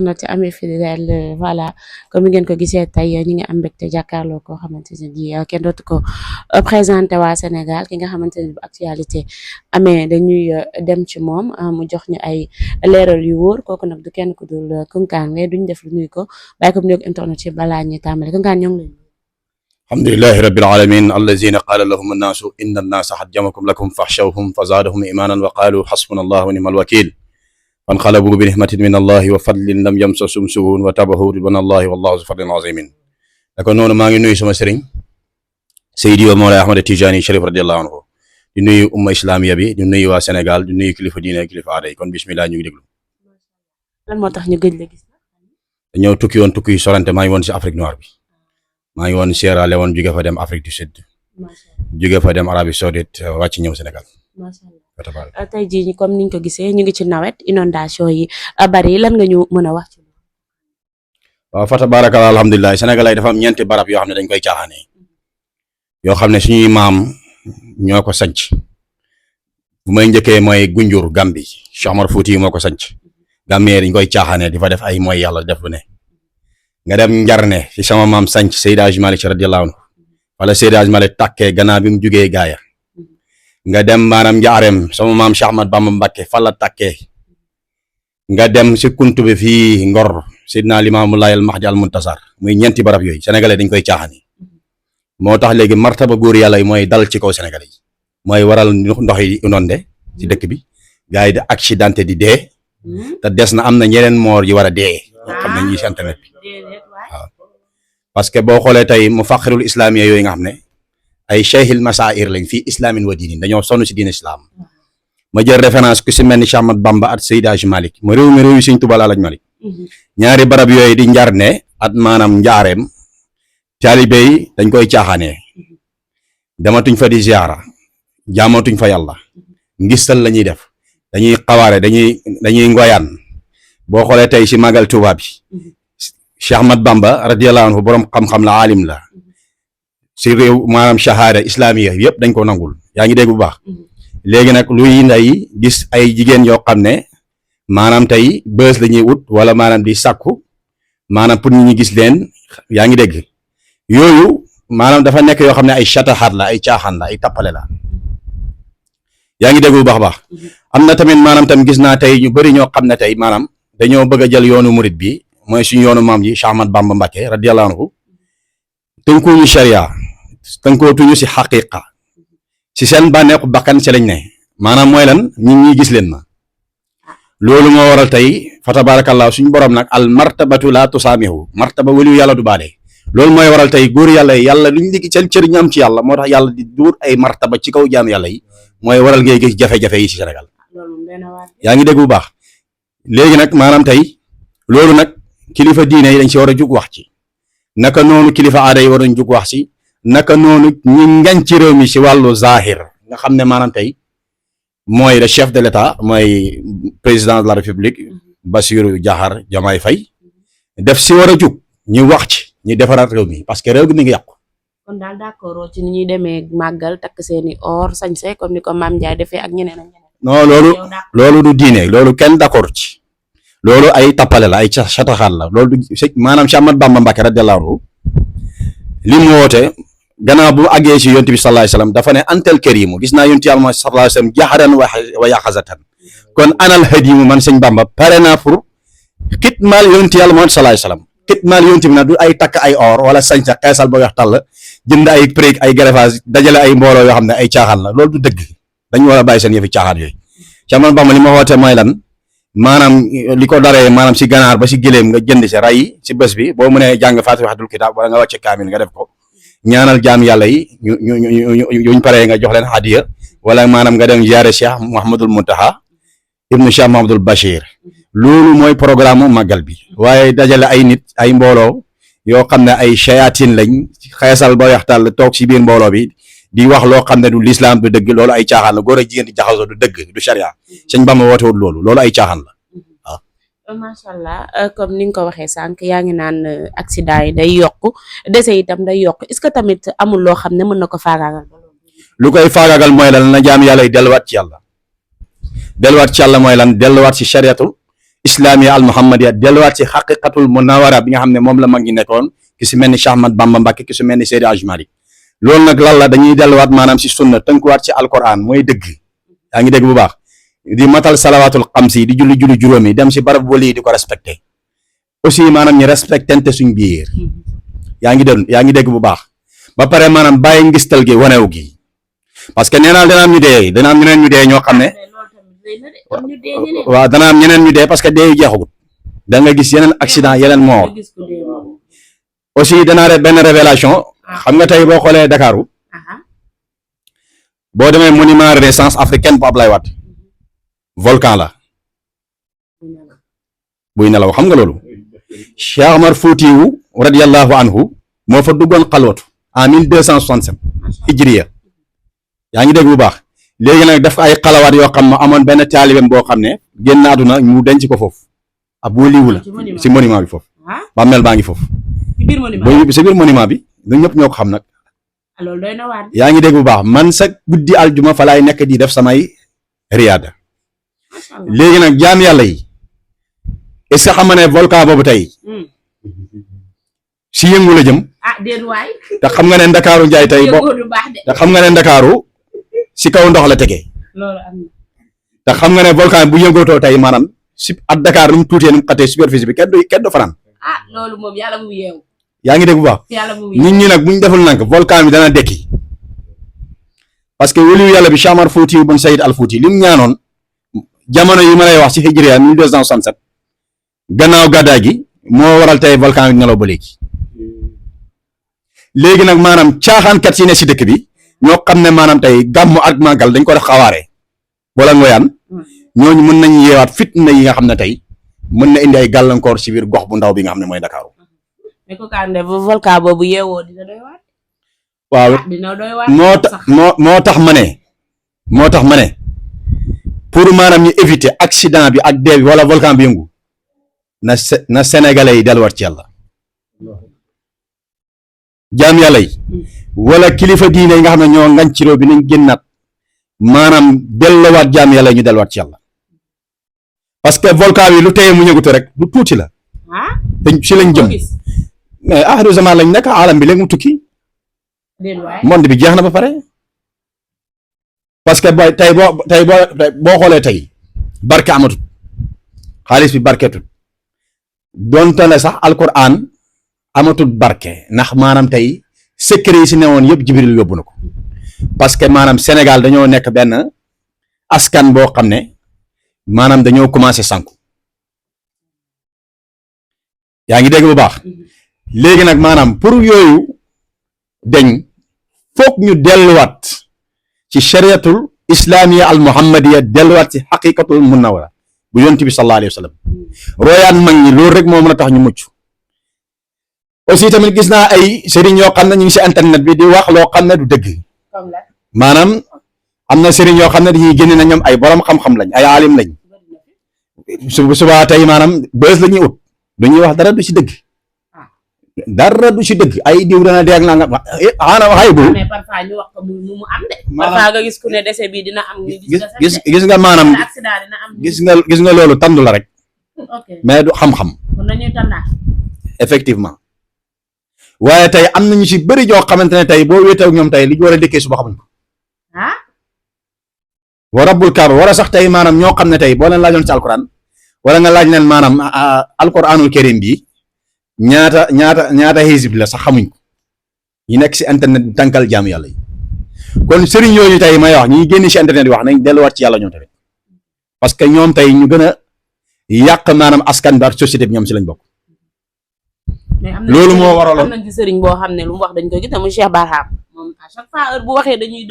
na ci Amie Fidèle voilà comme ngeen ko gisee tey ñu ngi am mbégte jàkkaarloo koo xamante ne ji kenn dootu ko présenté waa Sénégal ki nga xamante ne bu actualité amee dañuy dem ci moom mu jox ñu ay leeral yu wóor kooku nag du kenn ku dul Kounkan mais duñ def lu nuyu ko bàyyi ko mu nuyoog internet ci balaa ñuy tàmbale Kounkan ñoo ngi lay. alhamdulillahi rabbil alamin allazina qala lahum annaasu inna annaasa qad jama'u lakum fakhshawhum fazadahum imanan wa qalu hasbuna allah wa ni'mal wakil fanqalabu bi ni'matin min allahi wa fadlin lam yamsasum su'un wa tabahu ridwana allahi wallahu zu fadlin azimin naka noonu maa ngi nuyu sama sëriñ Seydi Mawlana Ahmad Tijani Sharif radiyallahu anhu di nuyu umma islamiya bi di nuyu waa Sénégal di nuyu kilifa diine kilifa aada yi kon bismillah ñu ngi déglu. lan moo tax ñu gëj la gis. ñëw tukki woon tukki sorante maa ngi woon si Afrique noire bi maa ngi woon Sierra Leone jóge fa dem Afrique du Sud jóge fa dem Arabie Saoudite wàcc ñëw Sénégal. tey jii comme niñ ko gisee ñu ngi ci nawet inondation yi bari lan nga ñu mën a wax ci loolu. waaw fa tabarakallah alhamdulilah Sénégal ay dafa am ñeenti barab yoo xam ne dañ koy caaxaane yoo xam ne suñuy maam ñoo ko sanc bu may njëkkee mooy Gunjur Gambi Cheikh Omar Fouti moo ko sanc Gambie dañ koy caaxaane di fa def ay mooy yàlla def lu ne nga dem Njarne ci sama maam sanc Seydi Hadji Malick radiyallahu anhu wala Seydi Hadji Malick tàkkee gannaaw bi mu jugee gaaya nga dem maanaam Njaareem sama maam Cheikh Ahmad Bamba Mbacké fa la tàkkee nga dem si kuntu bi fii Ngor Seydina Limaamu Laay al Mahdi al Muntasar muy ñeenti barab yooyu sénégalais dañ koy caaxaane moo tax léegi martaba góor yàlla yi mooy dal ci kaw sénégalais yi mooy waral ndox yi inondé ci dëkk bi gars yi di accidenté di dee te des na am na ñeneen moor yi war a dee xam ne ñi si internet bi waaw parce que boo xoolee tey mu faqirul islamiya yooyu nga xam ne ay cheikhil masair lañ fii islamin wa diinin dañoo sonn si diin islam ma jël référence ku si mel ni Cheikh Ahmad Bamba at Seydi Hadji Malick ma réew mi réew yi Sëriñ Tuubaa Alaaji Malick ñaari barab yooyu di Njarne at maanaam Njaareem taalibe yi dañ koy caaxaanee dematuñ fa di ziara jaamatuñ fa yàlla ngistal la ñuy def dañuy xawaare dañuy ngoyaan boo xoolee tey si màggal Tuubaa bi Cheikh Ahmad Bamba radiyallahu anhu borom xam-xam la alim la si réew maanaam shahada islamiya yëpp dañ ko nangul yaa ngi dégg bu baax léegi nag luy nday gis ay jigéen yoo xam ne maanaam tey bës la ñuy ut wala maanaam di sàkku maanaam pour nit ñi gis leen yaa ngi dégg yooyu maanaam dafa nekk yoo xam ne ay chataxaat la ay caaxaan la ay tappale la yaa ngi dégg bu baax a baax am na tamit maanaam tam gis naa tey ñu bëri ñoo xam ne tey maanaam dañoo bëgg a jël yoonu murit bi mooy suñu yoonu maam ji Cheikh Ahmad Bamba Mbacké radiyallahu anhu tënkuñu sharia tënkootuñu si xaqiqa si seen bànneexu bakkan ci lañ ne maanaam mooy lan ñi gis leen ma loolu moo waral tey fa tabarakallah suñu borom nag al martabatu la tusaamihu martaba waliyu yàlla du baale loolu mooy waral tey góor yàlla yi yàlla luñ ligi seen cër ñu am ci yàlla moo tax yàlla di duur ay martaba ci kaw jaam yàlla yi mooy waral ngay gis jafe-jafe yi si Sénégal yaa ngi dégg bu baax léegi nag maanaam tey loolu nag kilifa diine yi dañ si war a jug wax ci naka noonu kilifa aada yi war nañ jug wax si naka noonu ñi ngañ ci réew mi si wàllu zahir nga xam ne maanaam tey mooy le chef de l'état mooy président de la république Bassirou Diakhar Diomaye Faye def si war a jug ñu wax ci ñu defaraat réew mi parce que réew mi ngi yàqu. kon daal d'accord ci ni ñuy demee màggal takk seeni or sañse comme ni ko Mame Ndiaye defee ak ñeneen ak ñeneen. non loolu du diine loolu kenn d'accord ci loolu ay tappale la ay cataxaan la loolu du maanaam Cheikh Ahmad Bamba Mbacké radiyallahu anhu li mu woote gannaaw bu àggee si yonent bi sallallahu alayhi wasallam dafa ne antal karimu gis naa yonent yàlla sallallahu alayhi wasallam jaxaran wa yaxazatan kon anal hadimu man sëñ Bamba pare naa pour kitmaal yonent yàlla sallallahu alayhi wasallam kitmaal yonent bi nag du ay takk ay or wala sañsa xeesal ba wax tàll jënd ay préeg ay greffage dajale ay mbooloo yoo xam ne ay caaxaan la loolu du dëgg dañu war a bàyyi seen yëfi caaxaan yooyu Cheikh Ahmad Bamba li ma woote mooy lan maanaam li ko daree maanaam si ganaar ba si gëléem nga jënd si ray si bés bi boo mënee jàng Faatihatul Kitaab wala nga wàcce kaamil nga def ko ñaanal jaam yàlla yi yuñ paree nga jox leen hadiya wala maanaam nga dem ziyaare Cheikh Mouhamadul Muntaha ibnu Cheikh Mouhamadul Bachir loolu mooy programme màggal bi waaye dajale ay nit ay mbooloo yoo xam ne ay shayatin lañ xeesal ba waxtaan la toog si biir mbooloo bi di wax loo xam ne du l'islam du dëgg loolu ay caaxaan la góor ak jigéen di jaxasoo du dëgg du sharia sëñ Bamba wootewul loolu ay caaxaan la waaw. macha allah comme ni nga ko waxee sànq yaa ngi naan accident yi day yokk dese itam day yokk est-ce que tamit amul loo xam ne mën na ko faagaagal. lu koy faagaagal mooy lan na jaam yàlla yi delluwaat ci yàlla mooy lan delluwaat si shariatu islamiya al muhammadiya delluwaat ci xaqiqatul munawara bi nga xam ne moom la mag ñi nekkoon ki si mel ni Cheikh Ahmad Bamba Mbàkke ki si mel ni Seydi Hadji Malick loolu nag lan la dañuy delluwaat maanaam si sunna tënkuwaat ci alquran mooy dëgg yaa ngi dégg bu baax di matal salawaatul xamsi di julli juróomi dem si barab wali di ko respecté aussi maanaam ñu respectante suñ biir yaa ngi dégg bu baax ba pare maanaam bàyyi ngistal gi wanew gi parce que nee naa dana am ñu dee dana am ñeneen ñu dee ñoo xam ne waaw dana am ñeneen ñu dee parce que dee yu jeexagut da nga gis yeneen accident yeneen mort aussi danaa def benn révélation xam nga tey boo xoolee Dakaru boo demee monument renaissance africaine bu Ablaye Wade volcan la buy nelaw xam nga loolu Cheikh Omar Foutiou radiyallahu anhu moo fa duggoon xalwatu en 1267 hijriya yaa ngi dégg bu baax léegi nag daf ay xalawaat yoo xam ne amoon benn taalibeem boo xam ne génn àdduna ñu denc ko foofu ab waliwu la si monument bi foofu bàmmeel baa ngi foofu si biir monument bi ñun ñëpp ñoo ko xam nag yaa ngi dégg bu baax man sa guddi aljuma fa laay nekk di def samay riyaada léegi nag jaam yàlla yi est-ce que xam nga ne volcan boobu tey si yëngu la jëm te xam nga ne ndakaaru njaay tey te xam nga ne ndakaaru si kaw ndox la tegee te xam nga ne volcan bu yëngootoo tey maanaam si at Dakar nu mu tuutee nu mu xatee superficie bi kenn du fanaan loolu moom yàlla mu yeewu yaa ngi dégg bu baax nit ñi nag bu ñu deful nank volcan bi dana dekki parce que waliyu yàlla bi Cheikh Omar Foutiou bun Saïd al Fouti li mu ñaanoon jamono yi ma lay wax ci hijriya 1267 gannaaw gàddaay gi moo waral tey volcan bi nelaw ba léegi nag maanaam caaxaankat yi ne si dëkk bi ñoo xam ne maanaam tey gàmmu ak màggal dañ ko def xawaare wala ngoyaan ñooñu mën nañ yeewaat fitna yi nga xam ne tey mën na indi ay gàllankoor si biir gox bu ndaw bi nga xam ne mooy Dakar. mais ko kande volcan boobu yeewoo dina doy waar. waaw dina doy waar moo tax ma ne pour maanaam ñu éviter accident bi ak dee bi wala volcan bi yëngu na sénégalais yi delluwaat ci yàlla jaam yàlla yi wala kilifa diine yi nga xam ne ñoo ngañ ci réew bi nañ génnaat maanaam delluwaat jaam yàlla yi ñu delluwaat ci yàlla parce que volcan bi lu teye mu yëngutu rek lu tuuti la te si lañ jëm mais axiru zaman lañ nekk alam bi léegi mu tukki monde bi jeex na ba pare parce que boo xoolee tey barke amatut xaalis bi barkeetut donte ne sax alquran amatul barke ndax maanaam tey secret yi si newoon yëpp Jibril yóbbu na ko parce que maanaam Sénégal dañoo nekk benn askan boo xam ne maanaam dañoo commencé sànku yaa ngi dégg bu baax léegi nag maanaam pour yooyu deñ foog ñu delluwaat ci chariatul islamiya al muhammadiya delluwaat ci xaqiqatul munawara bu yonent bi sallallahu alayhi wa sallam royaan mag ñi loolu rek moo mën a tax ñu mucc aussi tamit gis naa ay sëriñ yoo xam ne ñu ngi si internet bi di wax loo xam ne du dëgg maanaam am na sëriñ yoo xam ne dañuy génne na ñoom ay borom xam-xam lañ ay alim lañ subaa tey maanaam bës la ñuy ut dañuy wax dara du si dëgg ay diw dana dee ak naa nga xanaa waxay bu mais parfois ñu wax ko mu am de parfois nga gis ku ne décès bi dina am gis nga maanaam accident dina am gis nga loolu tandu la rek mais du xam-xam kon nañuy tandaat effectivement waaye tey am nañu si bëri ñoo xamante ne tey boo wéetee ak ñoom tey li ñu war a dëkkee suba xamuñ ko wa rabbul kaaba wala sax tey maanaam ñoo xam ne tey boo leen laajoon ci alquran wala nga laaj leen maanaam alquranul karim bi ñaata hizib la sax xamuñ ko ñu nekk si internet bi tànkal jaam yàlla yi kon sëriñ yooyu tey may wax ñi génn si internet yi wax nañ delluwaat ci yàlla ñoom tamit parce que ñoom tey ñu gën a yàq maanaam askan bi ak société bi ñoom si lañ bokk. loolu moo waraloon am nañ ci sëriñ boo xam ne lu mu wax dañ koy gis te mu Cheikh Barham moom à chaque fois heure bu waxee dañuy